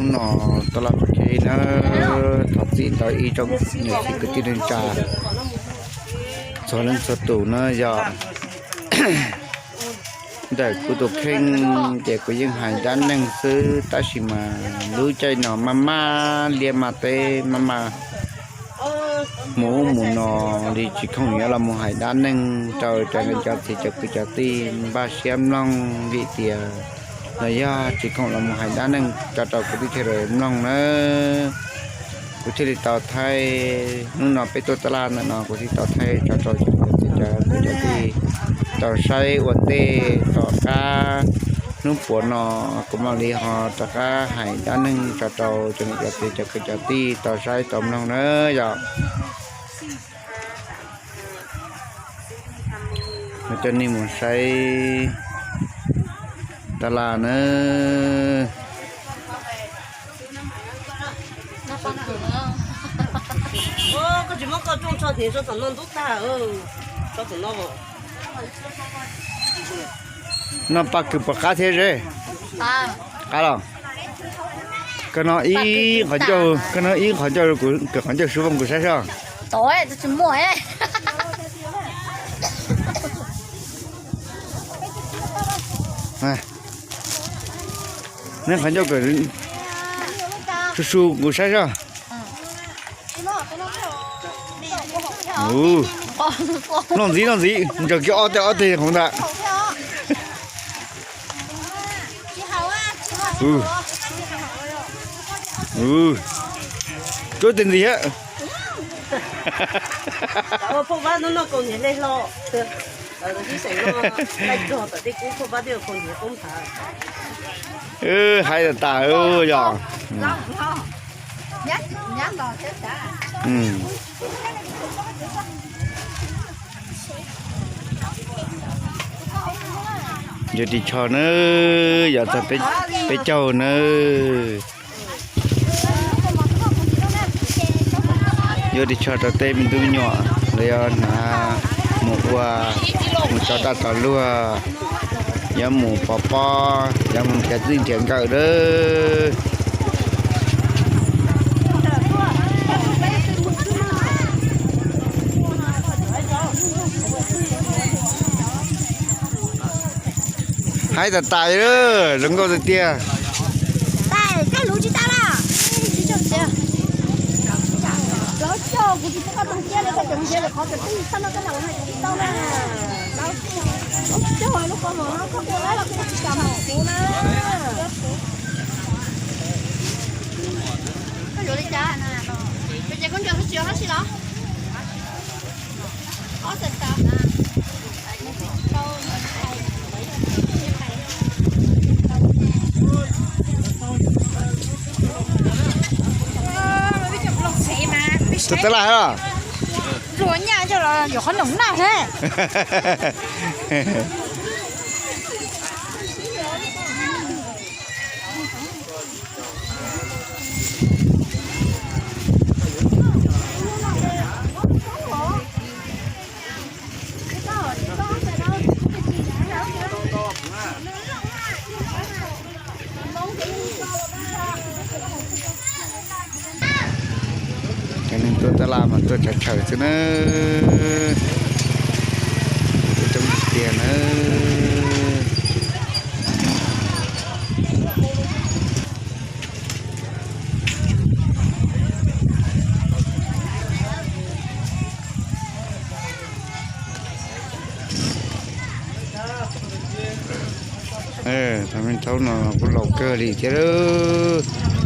Hnub no taj laj pom kev na, thov txim ntau ib tsoom niam txiv kwv tij neej tsa txhua leej txhua tus na yog ntawm kuv tus kheej ces kuv yeej hais dab neeg xwb, tab sis mas lub caij no maj maj liaj maj teb, maj maj mus ub mus no li, tsis khoom yuav los mus hais dab neeg rau cov niam cov txiv cov kwv cov tij npaj siab mloog, vim tias los yog tsis khoom los mus hais dab neeg tso rau kwv tij sawv daws mloog na. Kuv thiaj li tau thaij, hnub no peb tuaj taj laj ntawm no kuv thiaj tau thaij tso rau cov niam cov txiv cov kwv cov tij tau saib ua ntej. Tom qab hnub puav no kuv mam li ho rov qab hais dab neeg tso rau cov niam cov txiv cov kwv cov tij tau saib tau mloog na yom. Coj nej mus saib taj laj na. Noj paj kws puas qab thiab ze? Qab los? Koj noj ib qhov ncauj, koj noj ib qhov ncauj, kws qhov ncauj sub vooj kuv saib soj. Neb qhov ncauj kws sub su kuv saib soj. Noj ntxiv noj ntxiv, ntsaws kiag ob teg ob teg hauv ntag. Cuab teg ntxiv thiab. Haib tas tas yog. Yuav ris tsho nawb, yuav txog peb caug nawb. Yuav ris tsho rau tej me tub me nyuam los yuav hnav mus ua, mus tso daj tso luag, yuav mus pov pob, yuav mus nrhiav txij nrhiav nkawm lawm. Haib tas tas, zoo nkauj tiag tiag. Tus tab laj hab. Luag nyaj coj los yuav qhov noom naj thiab. Cov neeg tuaj taj laj mas tuaj tsav tshawm xwb na. Tuaj coob tiag na. Thaj me thaub no kuj laus kawg li thiab lawm.